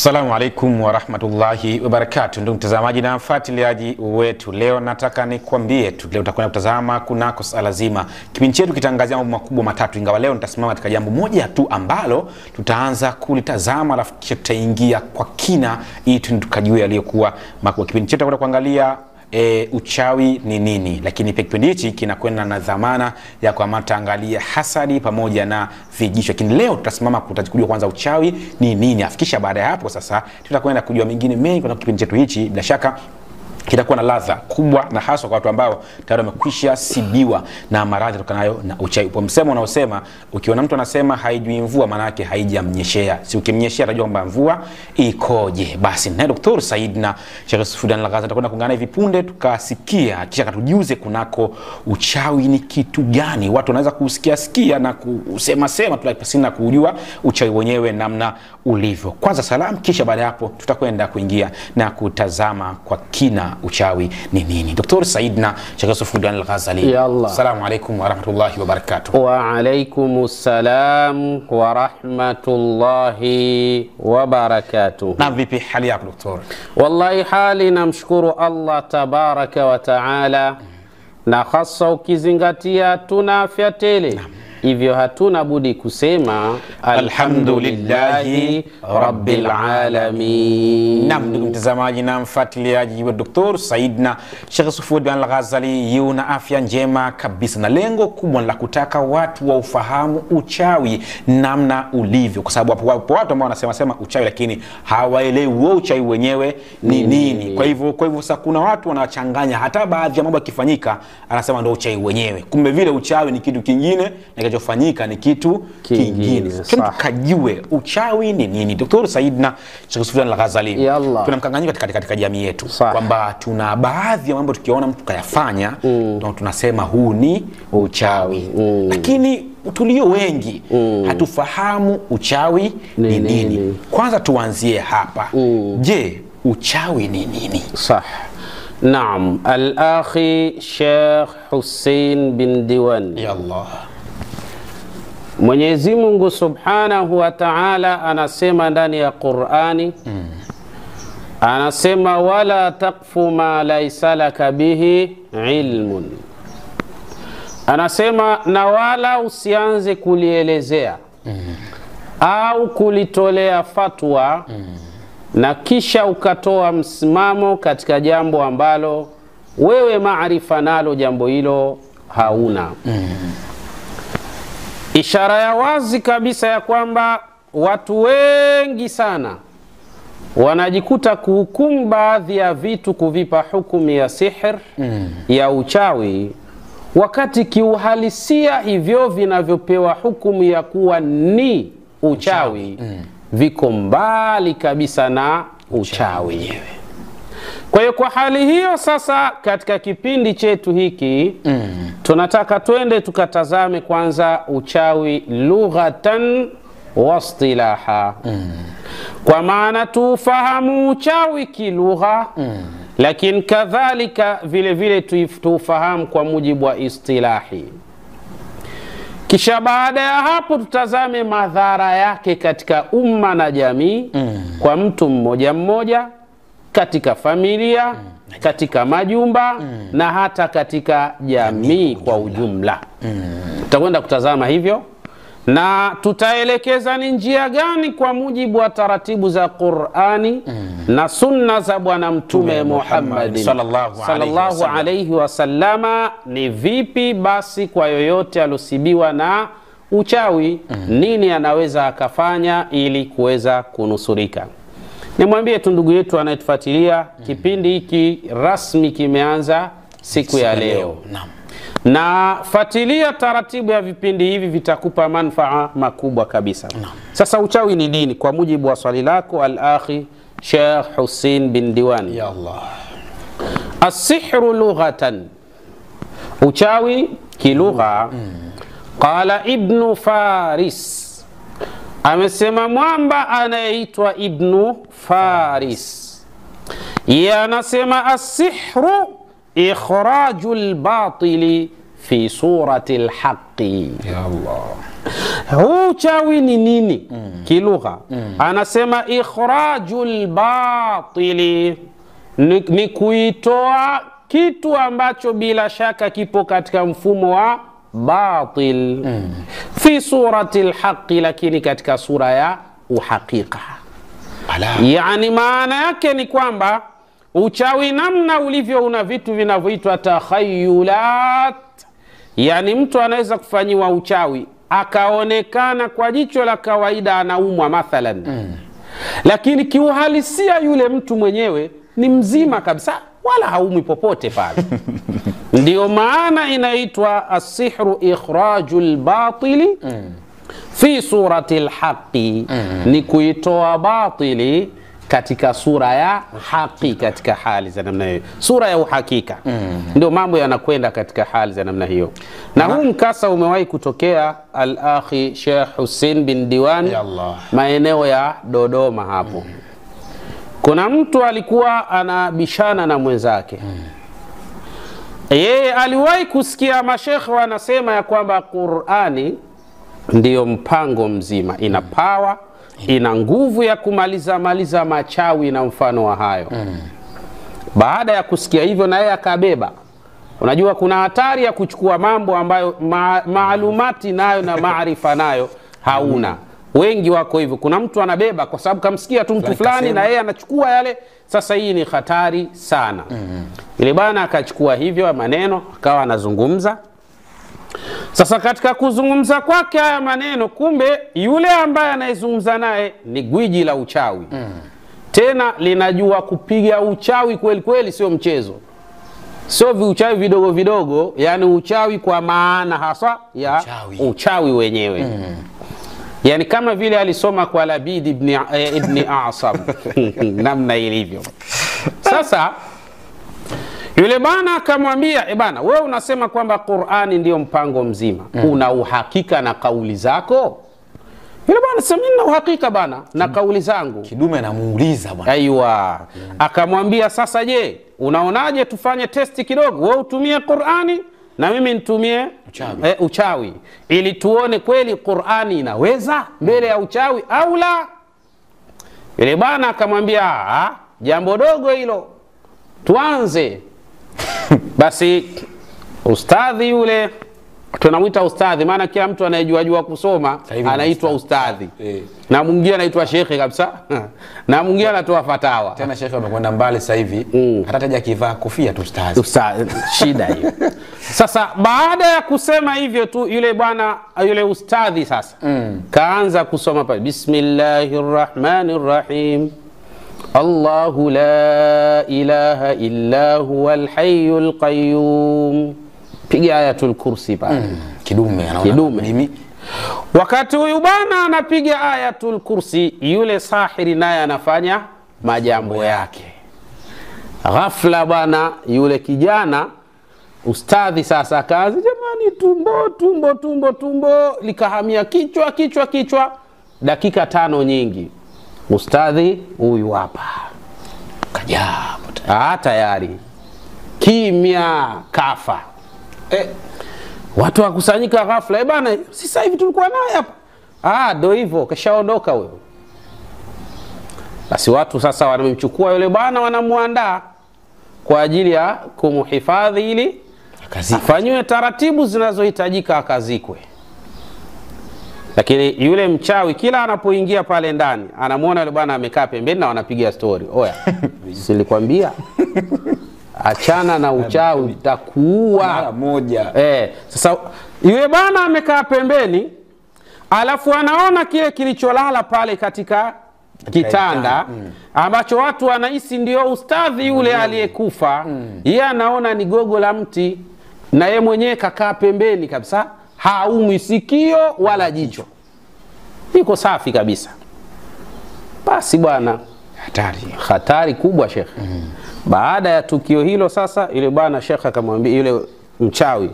Assalamu alaikum warahmatullahi wabarakatuh. Ndugu mtazamaji na mfuatiliaji wetu, leo nataka nikwambie tu, leo tutakwenda kutazama kunako swala zima. Kipindi chetu kitaangazia mambo makubwa matatu, ingawa leo nitasimama katika jambo moja tu ambalo tutaanza kulitazama, alafu kisha tutaingia kwa kina ili tukajue yaliyokuwa makubwa. Kipindi chetu tutakwenda kuangalia uchawi ni nini, lakini pia kipindi hichi kinakwenda na dhamana ya kwamba tutaangalia hasadi pamoja na vijisho. Lakini leo tutasimama kujua kwanza uchawi ni nini, afikisha baada ya hapo sasa tutakwenda kujua mengine mengi kwa kipindi chetu hichi. Bila shaka kitakuwa na ladha kubwa, na haswa kwa watu ambao tayari wamekwisha sibiwa na maradhi kutokanayo na uchawi. Kwa msemo unaosema, ukiona mtu anasema haijui mvua, maana yake haijamnyeshea. Si ukimnyeshea atajua kwamba mvua ikoje. Basi na Dr. Said na Sheikh Yusuf Al-Ghazali tutakwenda kuungana hivi punde tukasikia, kisha katujuze kunako uchawi ni kitu gani. Watu wanaweza kusikia sikia na kusema sema tu pasina kujua uchawi wenyewe namna ulivyo. Kwanza salamu, kisha baada hapo tutakwenda kuingia na kutazama kwa kina uchawi ni nini. Dr. Said na Sheikh Yusuf Al-Ghazali, assalamu alaikum wa rahmatullahi wa barakatuh. Wa alaikumus salam wa rahmatullahi wa barakatuh. Na vipi hali yako Dr.? Wallahi hali namshukuru Allah tabaraka wa taala, na hasa ukizingatia tuna afya tele. Hivyo hatuna budi kusema alhamdulillahi rabbil alamin. Naam, ndugu mtazamaji na mfuatiliaji wa Dr. Said na Sheikh Yusuf Al-Ghazali, yuna afya njema kabisa, na lengo kubwa la kutaka watu wa ufahamu uchawi namna ulivyo, kwa sababu hapo watu ambao wanasema sema uchawi lakini hawaelewi uchawi wenyewe ni nini. Kwa hivyo sasa kuna watu wanachanganya, hata baadhi ya mambo yakifanyika anasema ndio uchawi wenyewe, kumbe vile uchawi ni kitu kingine na kinachofanyika ni kitu kingine. Tukajue uchawi ni nini. Dr. Said na Sheikh Yusuf Al-Ghazali, tuna mkanganyiko katika jamii yetu kwamba tuna baadhi ya mambo tukiona mtu kayafanya tunasema huu ni uchawi, lakini tulio wengi hatufahamu uchawi ni nini. Kwanza tuanzie hapa. Je, uchawi ni nini? Sah. Naam, al-akhi Sheikh Hussein bin Diwan. Ya Allah. Mwenyezi Mungu Subhanahu wa Ta'ala anasema ndani ya Qur'ani, anasema wala taqfu ma laysa laka bihi ilmun. Anasema na wala usianze kulielezea au kulitolea fatwa na kisha ukatoa msimamo katika jambo ambalo wewe maarifa nalo jambo hilo hauna. Ishara ya wazi kabisa ya kwamba watu wengi sana wanajikuta kuhukumu baadhi ya vitu, kuvipa hukumu ya sihir, ya uchawi, wakati kiuhalisia hivyo vinavyopewa hukumu ya kuwa ni uchawi viko mbali kabisa na uchawi. Kwa hiyo kwa hali hiyo sasa, katika kipindi chetu hiki tunataka twende tukatazame kwanza uchawi lughatan wastilaha. Kwa maana tufahamu uchawi kilugha, lakini kadhalika vile vile tufahamu kwa mujibu wa istilahi. Kisha baada ya hapo tutazame madhara yake katika umma na jamii, kwa mtu mmoja mmoja, katika familia, katika majumba, na hata katika jamii kwa ujumla. Tutakwenda kutazama hivyo na tutaelekeza ni njia gani kwa mujibu wa taratibu za Qur'ani na sunna za Bwana Mtume Muhammad sallallahu alayhi wasallama, ni vipi basi kwa yoyote alosibiwa na uchawi, nini anaweza akafanya ili kuweza kunusurika. Nimwambie tu ndugu yetu anayetufuatilia, kipindi hiki rasmi kimeanza siku ya leo. Na fuatilia taratibu ya vipindi hivi, vitakupa manufaa makubwa kabisa. Sasa uchawi ni nini kwa mujibu wa swali lako al-akhi Sheikh Hussein bin Diwani? Ya Allah. As-sihru lughatan, uchawi kilugha. Qala Ibn Faris, amesema mwamba anayeitwa Ibn Faris, yeye anasema as-sihru ikhrajul batili fi surati al-haqqi. Ya Allah. Huu uchawi ni nini? Kilugha. Anasema ikhrajul batili, ni kuitoa kitu ambacho bila shaka kipo katika mfumo wa batil. Fi surati alhaqi, lakini katika sura ya uhakika. Yani maana yake ni kwamba uchawi namna ulivyo una vitu vinavyoitwa takhayulat. Yani mtu anaweza kufanyiwa uchawi akaonekana kwa jicho la kawaida anaumwa mathalan. Lakini kiuhalisia yule mtu mwenyewe ni mzima kabisa, wala haumwi popote pale. Ndio maana inaitwa asihru ikhrajul batili fi surati alhaqi, ni kuitoa batili katika sura ya haki, katika hali za namna hiyo, sura ya uhakika. Ndio mambo yanakwenda katika hali za namna hiyo. Na huu mkasa umewahi kutokea al-akhi Sheikh Hussein bin Diwan maeneo ya Dodoma hapo. Kuna mtu alikuwa anabishana na mwenzake. Yeye aliwahi kusikia mashekhe wanasema ya kwamba Qur'ani ndiyo mpango mzima, ina power, ina nguvu ya kumaliza maliza machawi na mfano wa hayo. Baada ya kusikia hivyo na yeye akabeba. Unajua kuna hatari ya kuchukua mambo ambayo maalumati nayo na maarifa nayo hauna. Wengi wako hivyo. Kuna mtu anabeba kwa sababu kamsikia tu mtu fulani na yeye anachukua yale. Sasa hii ni hatari sana. Ile bana akachukua hivyo maneno akawa anazungumza. Sasa katika kuzungumza kwake haya maneno, kumbe yule ambaye anayezungumza naye ni gwiji la uchawi. Tena linajua kupiga uchawi kweli kweli, sio mchezo. Sio viuchawi vidogo vidogo, yani uchawi kwa maana hasa ya uchawi, uchawi wenyewe. Yani kama vile alisoma kwa Labid ibn Asam namna ilivyo. Sasa yule bana akamwambia, e bana, wewe unasema kwamba Qur'ani ndiyo mpango mzima. Una uhakika na kauli zako? Yule bana sema mimi na uhakika bana na kauli zangu. Kidume anamuuliza bwana. Aiwa. Akamwambia sasa, je, unaonaje tufanye testi kidogo? Wewe utumie Qur'ani na mimi nitumie uchawi, uchawi, ili tuone kweli Qur'ani inaweza mbele ya uchawi au la. Yule bana akamwambia, jambo dogo hilo, tuanze. Basi ustadhi yule, tunamuita ustadhi maana kila mtu anayejua jua kusoma anaitwa ustadhi. Na mwingine anaitwa shekhe kabisa. Na mwingine anatoa fatawa. Tena shekhe amekwenda mbali sasa hivi, hata taja kivaa kofia tu ustadhi. Ustadhi, shida hiyo. Sasa baada ya kusema hivyo tu yule bwana, yule ustadhi sasa kaanza kusoma pale, Bismillahirrahmanirrahim. Allahu la ilaha illa huwal hayyul qayyum. Piga ayatul kursi pale. Kidume anaona. Kidume. Mimi. Wakati huyu bwana anapiga ayatul kursi, yule sahiri naye anafanya majambo yake. Ghafla bwana yule kijana ustadhi sasa akaanza, jamani, tumbo tumbo tumbo tumbo, likahamia kichwa kichwa kichwa. Dakika 5 nyingi, ustadhi huyu hapa kajaa tayari kimya, kafa. Watu wakusanyika ghafla, bana, sasa hivi tulikuwa naye hapa. Ndio hivyo, kashaondoka huyo. Basi watu sasa wanamchukua yule bwana, wanamuandaa kwa ajili ya kumhifadhi ili afanywe taratibu zinazohitajika akazikwe. Lakini yule mchawi kila anapoingia pale ndani anamuona yule bwana amekaa pembeni na wanapiga story. Oya, silikwambia achana na uchawi utakuua mara moja. Sasa yule bwana amekaa pembeni, alafu anaona kile kilicholala pale katika kitanda ambacho watu wanahisi ndio ustadhi yule aliyekufa. Yeye anaona ni gogo la mti, na yeye mwenyewe kakaa pembeni kabisa, haumwi sikio wala jicho, yuko safi kabisa. Basi bwana, hatari, hatari kubwa shekhe. Baada ya tukio hilo sasa, yule bwana shekhe akamwambia yule mchawi,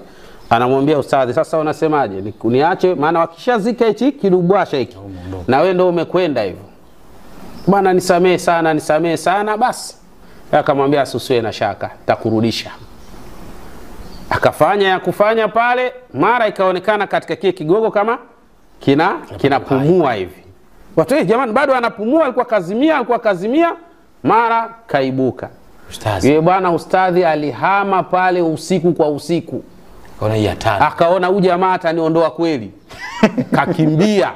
anamwambia ustadhi, sasa unasemaje, niache? Maana wakishazika hichi kidubwasha hiki na wewe ndio umekwenda hivyo. Bwana nisamee sana, nisamee sana. Basi akamwambia usiwe na shaka, takurudisha. Akafanya ya kufanya pale, mara ikaonekana katika kile kigogo kama kinapumua hivi. Watu jamani, bado anapumua, alikuwa kazimia, mara kaibuka. Ustadhi. Yeye bwana ustadhi alihama pale usiku kwa usiku. Akaona hii hatari. Akaona huyu jamaa ataniondoa kweli. Kakimbia.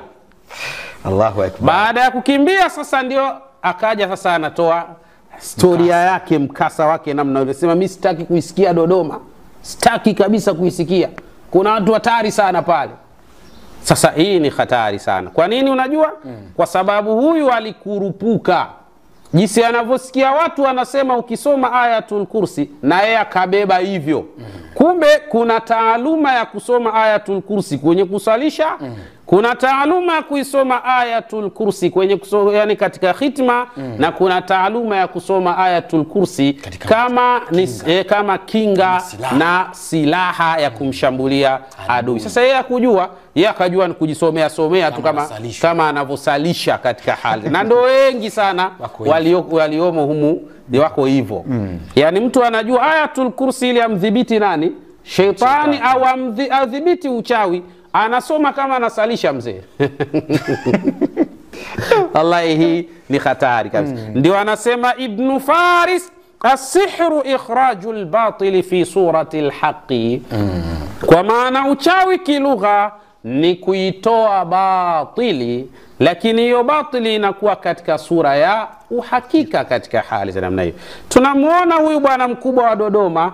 Allahu akbar. Baada ya kukimbia sasa ndio akaja sasa anatoa storia yake, mkasa wake namna ile. Sema mimi sitaki kuisikia Dodoma. Sitaki kabisa kuisikia. Kuna watu hatari sana pale. Sasa hii ni hatari sana. Kwa nini unajua? Kwa sababu huyu alikurupuka. Jinsi anavyosikia watu wanasema ukisoma Ayatul Kursi na yeye akabeba hivyo. Kumbe kuna taaluma ya kusoma Ayatul Kursi kwenye kusalisha, kuna taaluma ya kuisoma Ayatul Kursi kwenye kusoma, yani katika khitma, na kuna taaluma ya kusoma Ayatul Kursi katika kama kinga. Kama kinga na silaha ya kumshambulia adui. Sasa yeye hakujua, yeye akajua ni kujisomea somea tu kama anavyosalisha katika hali. Na ndio wengi sana waliomo humu ni wako hivyo. Yani mtu anajua Ayatul Kursi ili amdhibiti nani? Shetani au adhibiti uchawi, anasoma kama anasalisha mzee. Wallahi hii ni hatari kabisa. Ndio anasema Ibn Faris, as-sihru ikhraju al-batili fi surati al-haqqi. Kwa maana uchawi kilugha ni kuitoa batili, lakini hiyo batili inakuwa katika sura ya uhakika katika hali za namna hiyo. Tunamuona huyu bwana mkubwa wa Dodoma,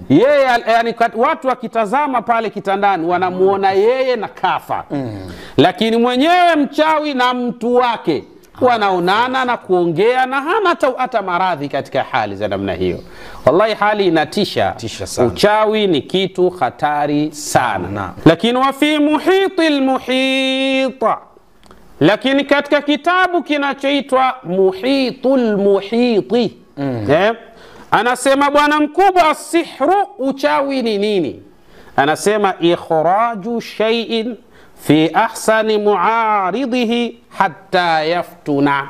yeye yani watu wakitazama pale kitandani wanamuona yeye na kafa. Lakini mwenyewe mchawi na mtu wake wanaonana na kuongea na hana hata maradhi katika hali za namna hiyo. Wallahi hali inatisha. Sana. Uchawi ni kitu hatari sana. Lakini wa fi muhitil muhita, lakini katika kitabu kinachoitwa Muhitul Muhiti, anasema bwana mkubwa, sihru, uchawi ni nini? Anasema ikhraju shay'in fi ahsani muaridhihi hatta yaftuna.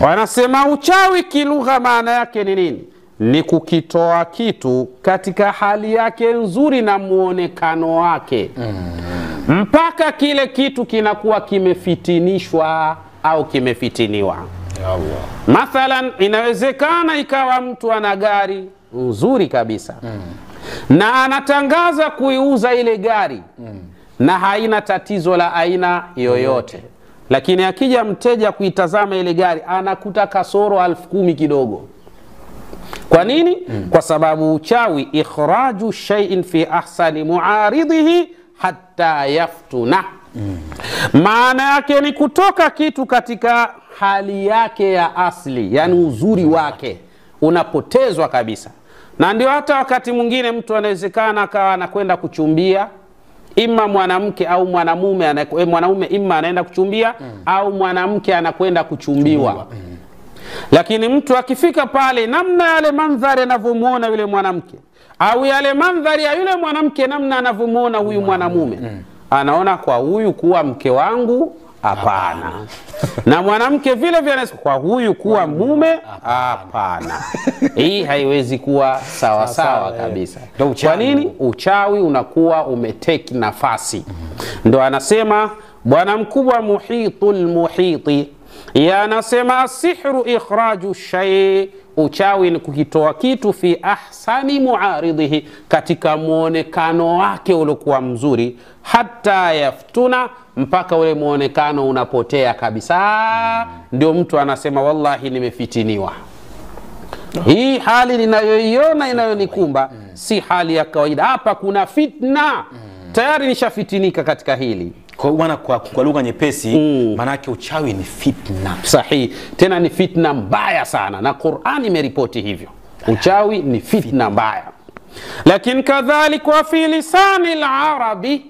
Wanasema uchawi kilugha maana yake ni nini? Ni kukitoa kitu katika hali yake nzuri na muonekano wake, mpaka kile kitu kinakuwa kimefitinishwa au kimefitiniwa. Ya Allah. Mathalan, inawezekana ikawa mtu ana gari nzuri kabisa, na anatangaza kuiuza ile gari, na haina tatizo la aina yoyote. Lakini akija mteja kuitazama ile gari anakuta kasoro 10,000 kidogo. Kwa nini? Kwa sababu uchawi ikhraju shay'in fi ahsani muaridhihi hatta yaftuna. Maana yake ni kutoka kitu katika hali yake ya asli, yani uzuri wake unapotezwa kabisa. Na ndio hata wakati mwingine mtu anawezekana akawa anakwenda kuchumbia, ima mwanamke au mwanamume, mwanaume ima anaenda kuchumbia, au mwanamke anakwenda kuchumbiwa. Lakini mtu akifika pale, namna yale mandhari anavyomuona yule mwanamke au yale mandhari ya yule mwanamke namna anavyomuona huyu mwanamume, anaona kwa huyu kuwa mke wangu hapana. Na mwanamke vile vile anasema kwa huyu kuwa mume hapana. Hii haiwezi kuwa sawa sawa kabisa. Kwa nini? Uchawi unakuwa umeteki nafasi. Ndio anasema bwana mkubwa Muhitul Muhiti, ya anasema asihru ikhraju shay, uchawi ni kukitoa kitu fi ahsani muaridhihi, katika muonekano wake uliokuwa mzuri, hatta yaftuna, mpaka ule muonekano unapotea kabisa. Ndio mtu anasema wallahi nimefitiniwa. Hii hali ninayoiona inayonikumba si hali ya kawaida. Hapa kuna fitna. Tayari nishafitinika katika hili. Kwa maana kwa lugha nyepesi, maana uchawi ni fitna. Sahihi. Tena ni fitna mbaya sana, na Qur'ani imeripoti hivyo. Uchawi ni fitna mbaya. Lakini kadhalika fi lisani al-arabi,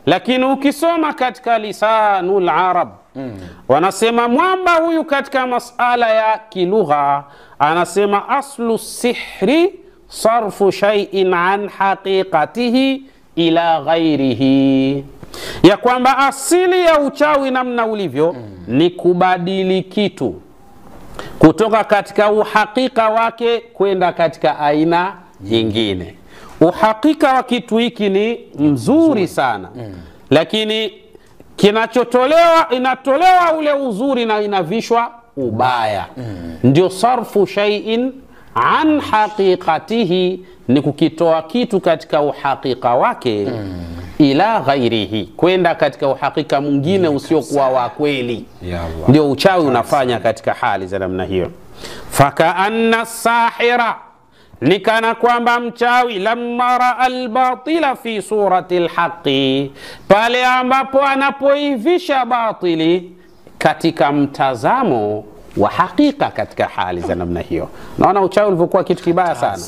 lakini ukisoma katika lisanul arab, wanasema mwamba huyu katika masala ya kilugha anasema aslu sihri sarfu shay'in an haqiqatihi ila ghairihi, ya kwamba asili ya uchawi namna ulivyo ni kubadili kitu kutoka katika uhakika wake kwenda katika aina nyingine. Uhakika wa kitu hiki ni mzuri sana, lakini Kinachotolewa, inatolewa ule uzuri na inavishwa ubaya. Ndio sarfu shay'in an haqiqatihi, ni kukitoa kitu katika uhakika wake ila ghairihi, kwenda katika uhakika mwingine usiokuwa wa kweli. Ndio uchawi unafanya katika hali za namna hiyo. Fakaanna sahira, ni kana kwamba mchawi, lamma raa albatila fi surati alhaqi, pale ambapo anapoivisha batili katika mtazamo wa hakika, katika hali za namna hiyo. Naona uchawi ulivyokuwa kitu kibaya sana,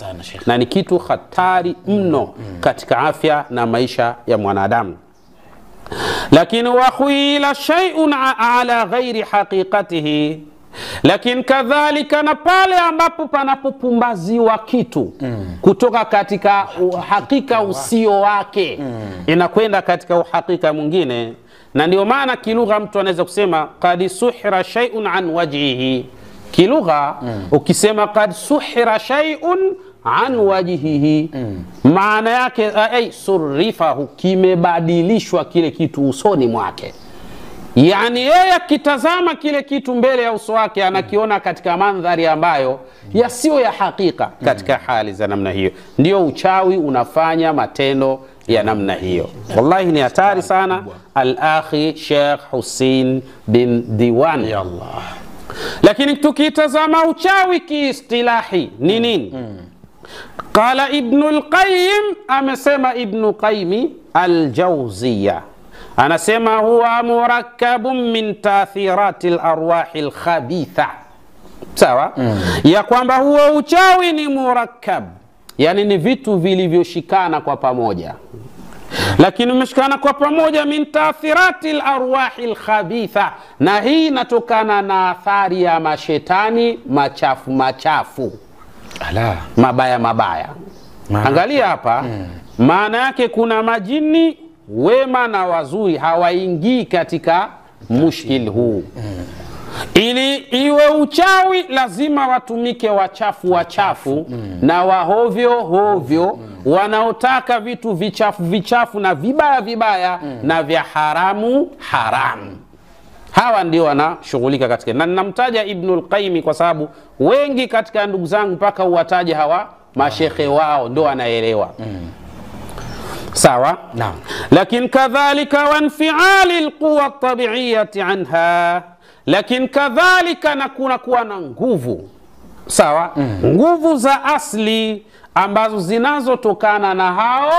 na ni kitu hatari mno katika afya na maisha ya mwanadamu. Lakini wakhuyila shay'un ala ghairi haqiqatihi, lakini kadhalika na pale ambapo panapopumbaziwa kitu kutoka katika uhakika usio wake, inakwenda katika uhakika mwingine. Na ndio maana kilugha mtu anaweza kusema qad suhira shay'un an wajhihi. Kilugha ukisema qad suhira shay'un an wajhihi, maana yake ay surifahu, kimebadilishwa kile kitu usoni mwake. Yani yeye akitazama kile kitu mbele ya uso wake anakiona katika mandhari ambayo yasiyo ya hakika. Katika hali za namna hiyo ndio uchawi unafanya matendo ya namna hiyo. Wallahi ni hatari sana. Al-akhi Sheikh Hussein bin Diwan. Ya Allah. Lakini tukitazama uchawi kiistilahi ni nini? Qala Ibn al-Qayyim, amesema Ibn Qayyim al-Jawziyya, anasema huwa murakkabun min taathirati al-arwahi al-khabitha. Sawa? Ya kwamba huo uchawi ni murakkab, yani ni vitu vilivyoshikana kwa pamoja. Lakini umeshikana kwa pamoja min taathirati al-arwahi al-khabitha, na hii inatokana na athari ya mashetani machafu machafu. Ala. Mabaya mabaya. Angalia hapa, maana yake kuna majini wema na wazuri hawaingii katika mushkil huu. Ili iwe uchawi lazima watumike wachafu wachafu na wahovyo hovyo, wanaotaka vitu vichafu vichafu na vibaya vibaya na vya haramu haramu. Hawa ndio wanashughulika katika. Na ninamtaja Ibn al-Qayyim kwa sababu wengi katika ndugu zangu mpaka uwataje hawa mashekhe wao ndio wanaelewa. Sawa? Naam. Lakini kadhalika wanfiali alquwa at-tabi'iyati anha, lakini kadhalika na kuna kuwa na nguvu. Sawa? Nguvu za asli ambazo zinazotokana na hao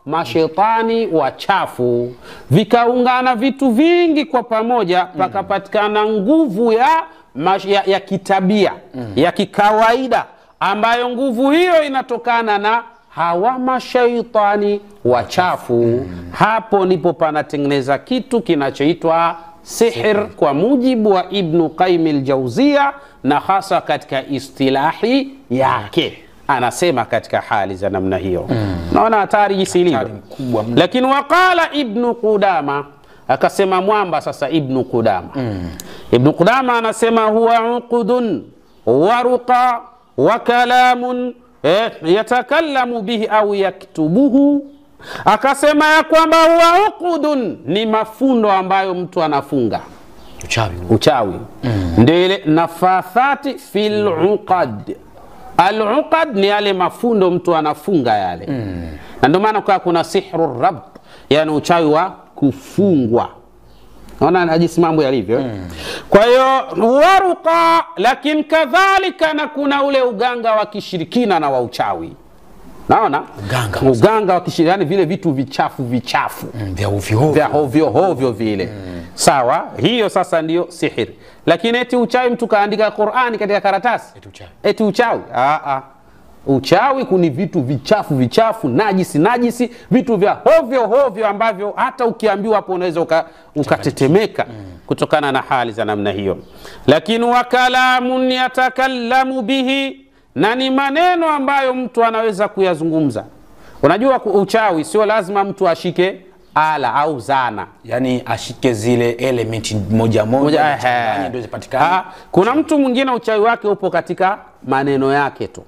mashetani wachafu, vikaungana vitu vingi kwa pamoja, pakapatikana nguvu ya kitabia, ya kikawaida, ambayo nguvu hiyo inatokana na hawa mashaitani wachafu. Hapo ndipo panatengeneza kitu kinachoitwa sihir kwa mujibu wa Ibn Qayyim al-Jawziyya, na hasa katika istilahi yake anasema katika hali za namna hiyo. Naona hatari jinsi ilivyo. Lakini waqala Ibn Qudama, akasema mwamba sasa Ibn Qudama. Ibn Qudama anasema huwa uqudun waruqa wa kalamun yatakallamu bihi au yaktubuhu. Akasema ya kwamba huwa uqudun ni mafundo ambayo mtu anafunga. Uchawi. Uchawi. Ndio ile nafathati fil uqad. Al-uqad ni yale mafundo mtu anafunga yale. Na ndio maana kwa kuna sihru rabt, yani uchawi wa kufungwa. Naona jinsi mambo yalivyo. Kwa hiyo waruqa, lakini kadhalika na kuna ule uganga wa kishirikina na wa uchawi. Naona? Uganga wa kishirikina, yani vile vitu vichafu vichafu. Vya ovyo ovyo. Vya ovyo ovyo vile. Sawa, hiyo sasa ndiyo sihiri. Lakini eti uchawi mtu kaandika Qur'ani katika karatasi. Eti uchawi. Eti uchawi. Uchawi kuni vitu vichafu vichafu, najisi najisi, vitu vya hovyo hovyo ambavyo hata ukiambiwa hapo unaweza ukatetemeka kutokana na hali za namna hiyo. Lakini wakalamun yatakallamu bihi, na ni maneno ambayo mtu anaweza kuyazungumza. Unajua uchawi sio lazima mtu ashike ala au zana, yani ashike zile element moja moja ndio zipatikane. Kuna mtu mwingine uchawi wake upo katika maneno yake tu.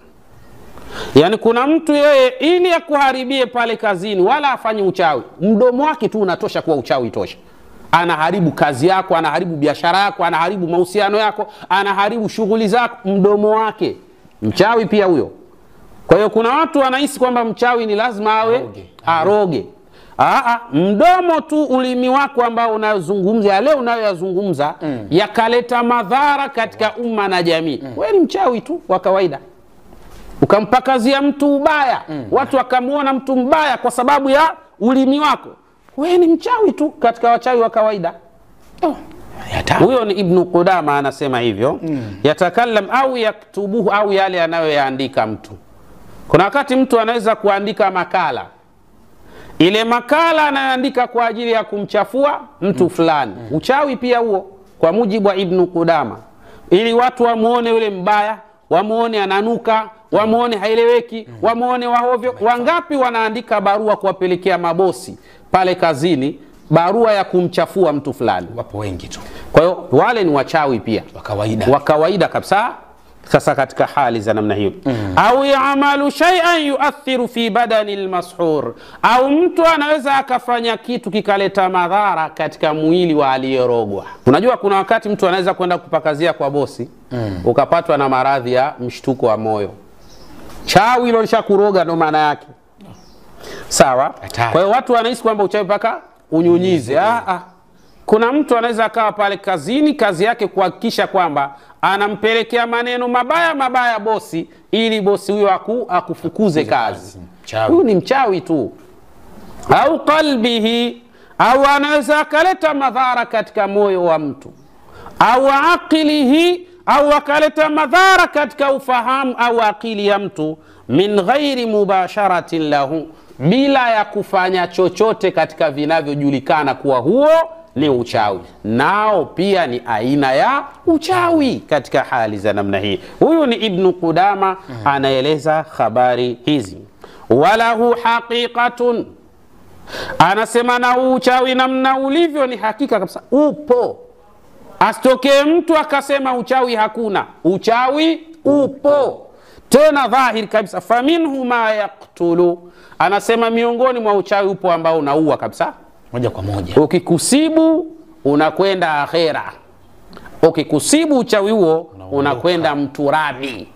Yani kuna mtu yeye ili akuharibie pale kazini wala afanye uchawi, mdomo wake tu unatosha kuwa uchawi tosha. Anaharibu kazi yako, anaharibu biashara yako, anaharibu mahusiano yako, anaharibu shughuli zako, mdomo wake. Mchawi pia huyo. Kwa hiyo kuna watu wanahisi kwamba mchawi ni lazima awe aroge. Mdomo tu, ulimi wako ambao unazungumza yale unayoyazungumza yakaleta madhara katika umma na jamii. Wewe ni mchawi tu wa kawaida. Ukampakazia mtu ubaya, watu wakamuona mtu mbaya kwa sababu ya ulimi wako. Wewe ni mchawi tu katika wachawi wa kawaida. Huyo ni Ibn Qudama anasema hivyo. Yatakallam au yaktubuhu, au yale anayoyaandika mtu. Kuna wakati mtu anaweza kuandika makala. Ile makala anayoandika kwa ajili ya kumchafua mtu fulani. Uchawi pia huo kwa mujibu wa Ibn Qudama. Ili watu wamuone yule mbaya, wamuone ananuka, wamuone haeleweki, wamuone wahovyo. Wangapi wanaandika barua kuwapelekea mabosi pale kazini, barua ya kumchafua mtu fulani? Wapo wengi tu. Kwa hiyo wale ni wachawi pia wa kawaida, wa kawaida kabisa. Sasa katika hali za namna hiyo, au yaamalu shay'an yuathiru fi badani almashur, au mtu anaweza akafanya kitu kikaleta madhara katika mwili wa aliyerogwa. Unajua kuna wakati mtu anaweza kwenda kupakazia kwa bosi, ukapatwa na maradhi ya mshtuko wa moyo. Chawi hilo lishakuroga, ndo maana yake. Sawa? Kwa hiyo watu wanahisi kwamba uchawi paka unyunyize. Kuna mtu anaweza akawa pale kazini, kazi yake kuhakikisha kwamba anampelekea maneno mabaya mabaya bosi, ili bosi huyo akufukuze kazi. Huyu ni mchawi tu. Au qalbihi, au anaweza akaleta madhara katika moyo wa mtu, au aqilihi, au akaleta madhara katika ufahamu au akili ya mtu, min ghairi mubasharatin lahu, bila ya kufanya chochote katika vinavyojulikana kuwa huo ni uchawi. Nao pia ni aina ya uchawi katika hali za namna hii. Huyu ni Ibn Qudama anaeleza habari hizi. Walahu haqiqatun, anasema na uchawi namna ulivyo ni hakika kabisa upo. Asitokee mtu akasema uchawi hakuna. Uchawi upo, tena dhahiri kabisa. Faminhu ma yaqtulu, anasema miongoni mwa uchawi upo ambao unaua kabisa moja kwa moja. Ukikusibu unakwenda akhera, ukikusibu uchawi huo unakwenda mturabi.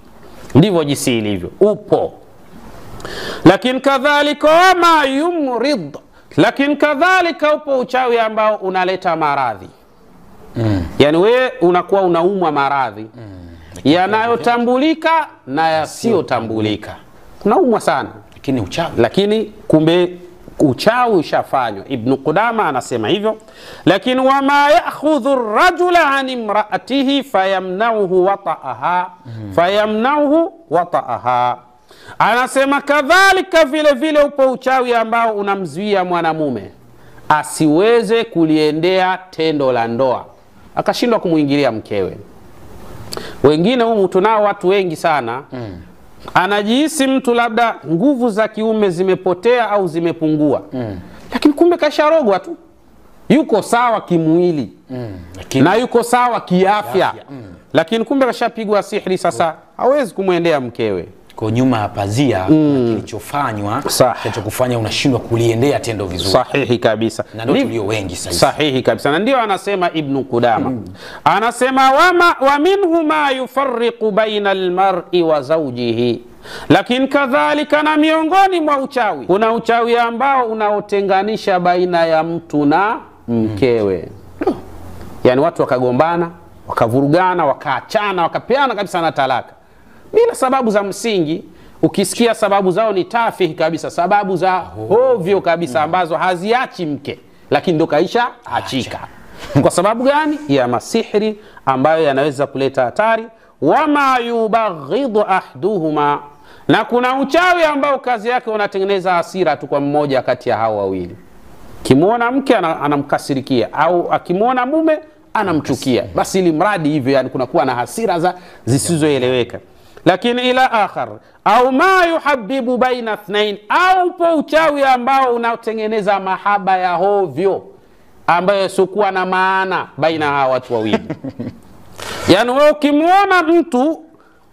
Ndivyo jinsi ilivyo, upo. Lakini kadhalika ma yumrid, lakini kadhalika upo uchawi ambao unaleta maradhi. Yani wewe unakuwa unaumwa maradhi yanayotambulika na yasiyotambulika. Unaumwa sana, lakini uchawi, lakini kumbe uchawi ushafanywa. Ibn Qudama anasema hivyo. Lakini wama ya'khudhu ar-rajula an imra'atihi fayamna'uhu wata'aha, fayamna'uhu wata'aha. Anasema kadhalika vile vile upo uchawi ambao unamzuia mwanamume asiweze kuliendea tendo la ndoa, akashindwa kumuingilia mkewe. Wengine humu tunao watu wengi sana, anajihisi mtu labda nguvu za kiume zimepotea au zimepungua, lakini kumbe kasharogwa tu. Yuko sawa kimwili na yuko sawa kiafya, lakini kumbe kashapigwa sihri. Sasa hawezi kumwendea mkewe. Kwa nyuma ya pazia kilichofanywa kilichokufanya unashindwa kuliendea tendo vizuri. Sahihi kabisa. Na ndio tulio wengi sasa. Sahihi kabisa. Na ndio anasema Ibn Qudama. Anasema wa minhu ma yufarriqu baina almar'i wa zawjihi. Lakini kadhalika na miongoni mwa uchawi kuna uchawi ambao unaotenganisha baina ya mtu na mkewe. Yani watu wakagombana, wakavurugana, wakaachana, wakapeana kabisa na talaka bila sababu za msingi. Ukisikia sababu zao ni tafihi kabisa, sababu za ovyo kabisa ambazo haziachi mke, lakini ndo kaisha achika. Kwa sababu gani? Ya masihri ambayo yanaweza kuleta hatari. Wama yubaghidhu ahduhuma, na kuna uchawi ambao kazi yake unatengeneza hasira tu kwa mmoja kati ya hao wawili. Kimuona mke anamkasirikia, au akimuona mume anamchukia, basi ili mradi hivyo, yani kunakuwa na hasira za zisizoeleweka. Lakini ila akhar, au ma yuhabibu baina ithnain, au po uchawi ambao unatengeneza mahaba ya hovyo ambayo sikuwa na maana baina hawa watu wawili. Yani wewe ukimuona mtu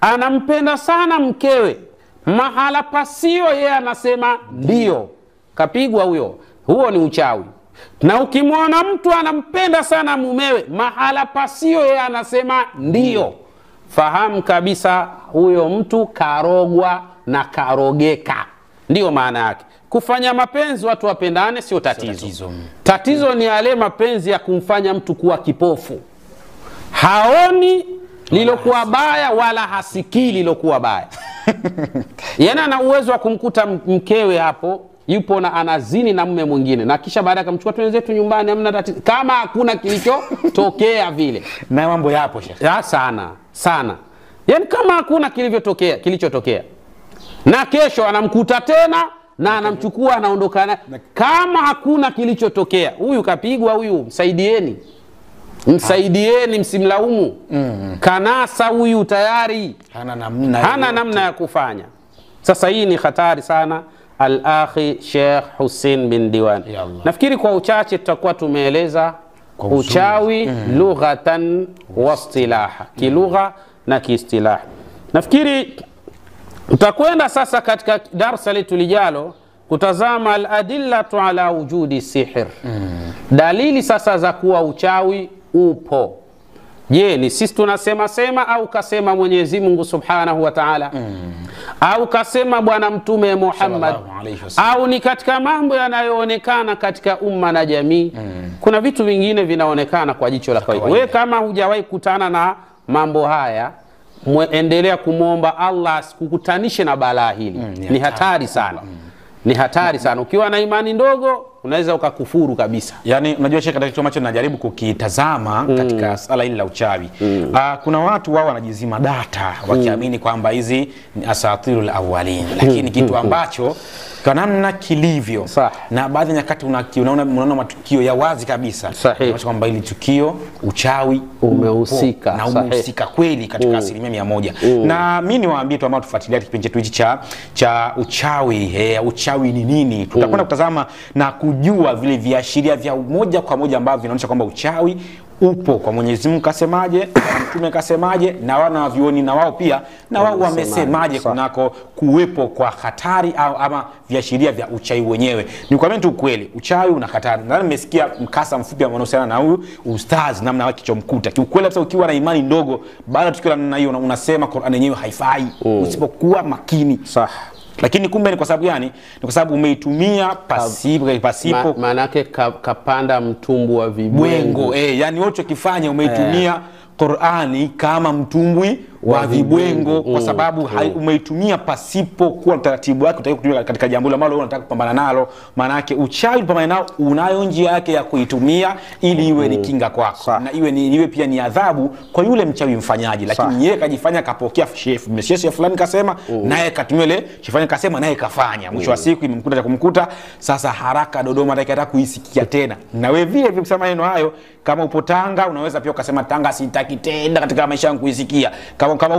anampenda sana mkewe, mahala pasio yeye anasema ndio, kapigwa huyo, huo ni uchawi. Na ukimwona mtu anampenda sana mumewe, mahala pasio yeye anasema ndio, fahamu kabisa huyo mtu karogwa na karogeka. Ndiyo maana yake. Kufanya mapenzi watu wapendane sio tatizo. Tatizo ni yale mapenzi ya kumfanya mtu kuwa kipofu, haoni lilokuwa baya wala hasikii lilokuwa baya. Yaani ana uwezo wa kumkuta mkewe hapo yupo na anazini na mume mwingine, na kisha baadaye akamchukua tu nyumbani, hamna tatizo, kama hakuna kilichotokea vile. Na mambo yapo Sheikh. Ya sana sana. Yaani kama hakuna kilichotokea. Na kesho anamkuta tena na anamchukua anaondoka naye kama hakuna kilichotokea. Huyu kapigwa huyu, msaidieni. Msaidieni, msimlaumu. Kanasa huyu tayari hana namna ya kufanya. Sasa hii ni hatari sana. Al-akhi Sheikh Hussein bin Diwan. Nafikiri kwa uchache tutakuwa tumeeleza uchawi lughatan wa istilaha, kilugha na kiistilaha. Nafikiri tutakwenda sasa katika darsa letu lijalo kutazama al-adillatu ala wujudi sihir. Dalili sasa za kuwa uchawi upo. Je, ni sisi tunasema sema au kasema Mwenyezi Mungu Subhanahu wa Ta'ala? Au kasema Bwana Mtume Muhammad? Au ni katika mambo yanayoonekana katika umma na jamii? Kuna vitu vingine vinaonekana kwa jicho la kawaida. Wewe kama hujawahi kutana na mambo haya, endelea kumuomba Allah asikukutanishe na balaa hili. Ni hatari sana. Ni hatari sana. Ukiwa na imani ndogo unaweza ukakufuru kabisa. Yaani unajua Sheikh, katika kitu ambacho najaribu kukitazama katika sala hili la uchawi. Kuna watu wao wanajizima data wakiamini kwamba hizi ni asatirul awwalin, lakini kitu ambacho kwa namna kilivyo. Na baadhi ya nyakati unaona matukio ya wazi kabisa kwamba hili tukio uchawi umehusika na umehusika kweli katika 100%. Na mimi niwaambie tu ambao tufuatilia kipindi chetu hichi cha uchawi, uchawi ni nini? Tutakwenda kutazama na kujua vile viashiria vya moja kwa moja ambavyo vinaonyesha kwamba uchawi upo. Kwa Mwenyezi Mungu kasemaje, Mtume kasemaje, na wana wa vioni na wao pia na wao wamesemaje kunako kuwepo kwa hatari au ama viashiria vya uchawi wenyewe. Nikwambie tu ukweli, uchawi una hatari. Nadhani nimesikia mkasa mfupi ambao unahusiana na huyu ustaz namna kichomkuta. Kiukweli kabisa ukiwa na imani ndogo, baada tukio la namna hiyo unasema Qur'an yenyewe haifai usipokuwa makini. Sawa. Lakini kumbe ni kwa sababu gani? Ni kwa sababu umeitumia pasipo maana yake kapanda mtumbu wa vibwengo. Yani wewe ulichokifanya umeitumia Qur'ani kama mtumbwi wa vibwengo, kwa sababu umeitumia pasipo kuwa mtaratibu wake utaki kutumia katika jambo ambalo unataka kupambana nalo. Maana yake uchawi kupambana nao unayo njia yake ya kuitumia ili iwe ni kinga kwako na iwe pia ni adhabu kwa yule mchawi mfanyaji. Lakini yeye kajifanya kapokea shefu fulani kasema, naye katumia ile shefu kasema, naye kafanya. Mwisho wa siku imemkuta cha kumkuta. Sasa haraka Dodoma hataki kuisikia tena. Na wewe vile vile kusema maneno hayo, kama upo Tanga unaweza pia ukasema Tanga sitaki tena katika maisha yangu kuisikia.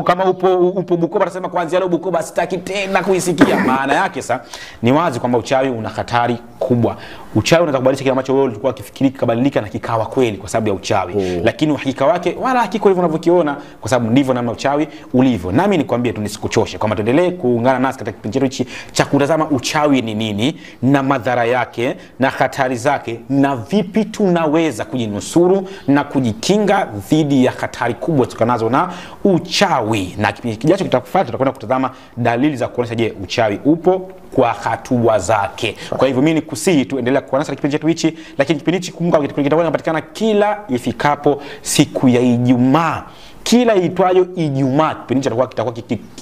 Kama upo Bukoba unasema kuanzia leo Bukoba sitaki tena kuisikia. Maana yake sasa ni wazi kwamba uchawi una hatari kubwa. Uchawi unaweza kubadilisha kile ambacho wewe ulikuwa ukifikiri kikabadilika na kikawa kweli kwa sababu ya uchawi. Lakini uhakika wake wala hakiko hivyo unavyokiona, kwa sababu ndivyo namna uchawi ulivyo. Nami nikwambie tu nisikuchoshe kwamba tuendelee kuungana nasi katika kipindi chetu hichi cha kutazama uchawi ni nini na madhara yake na hatari zake na vipi tunaweza kujinusuru na kujikinga dhidi ya hatari kubwa tukanazo na uchawi. Na kipindi kijacho kitakufuata tutakwenda kutazama dalili za kuonyesha je uchawi upo kwa hatua zake. Kwa hivyo mimi nikusihi tu endelea kuwa nasi kipindi chetu hichi, lakini kipindi hichi kumbuka kitakuwa kinapatikana kila ifikapo siku ya Ijumaa. Kila itwayo Ijumaa kipindi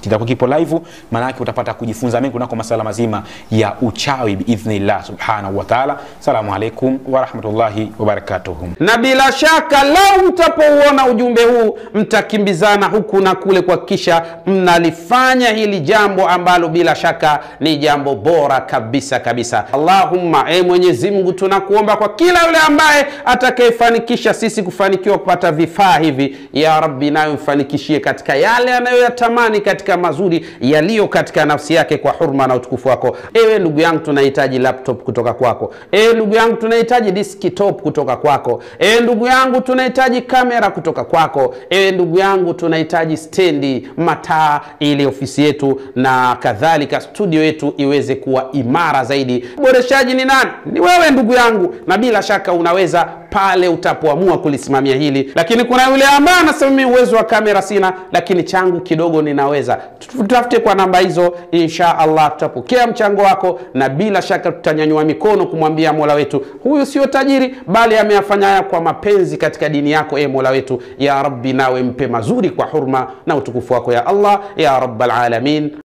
kitakuwa kipo live, maana yake utapata kujifunza mengi kunako masala mazima ya uchawi biidhnillah subhanahu wa ta'ala. Salamu alaykum wa rahmatullahi wa barakatuh. Na bila shaka lau mtapouona ujumbe huu mtakimbizana huku na kule kuhakikisha mnalifanya hili jambo ambalo bila shaka ni jambo bora kabisa kabisa. Allahumma, Mwenyezi Mungu, tunakuomba kwa kila yule ambaye atakayefanikisha sisi kufanikiwa kupata vifaa hivi, ya Rabbi, nawe mfanikishie katika yale anayoyatamani katika mazuri yaliyo katika nafsi yake kwa hurma na utukufu wako. Ewe ndugu yangu, tunahitaji laptop kutoka kwako. Ewe ndugu yangu, tunahitaji desktop kutoka kwako. Ewe ndugu yangu, tunahitaji kamera kutoka kwako. Ewe ndugu yangu, tunahitaji stendi, mataa, ili ofisi yetu na kadhalika studio yetu iweze kuwa imara zaidi. Boreshaji ni nani? Ni wewe ndugu yangu, na bila shaka unaweza pale utapoamua kulisimamia hili. Lakini kuna yule ambaye anasema mimi uwezo wa kamera sina, lakini changu kidogo ninaweza. Tutafute kwa namba hizo, insha Allah tutapokea mchango wako, na bila shaka tutanyanyua mikono kumwambia Mola wetu, huyu sio tajiri bali ameyafanya haya kwa mapenzi katika dini yako. E Mola wetu, ya Rabbi, nawe mpe mazuri kwa hurma na utukufu wako ya Allah, ya Rabbal Alamin.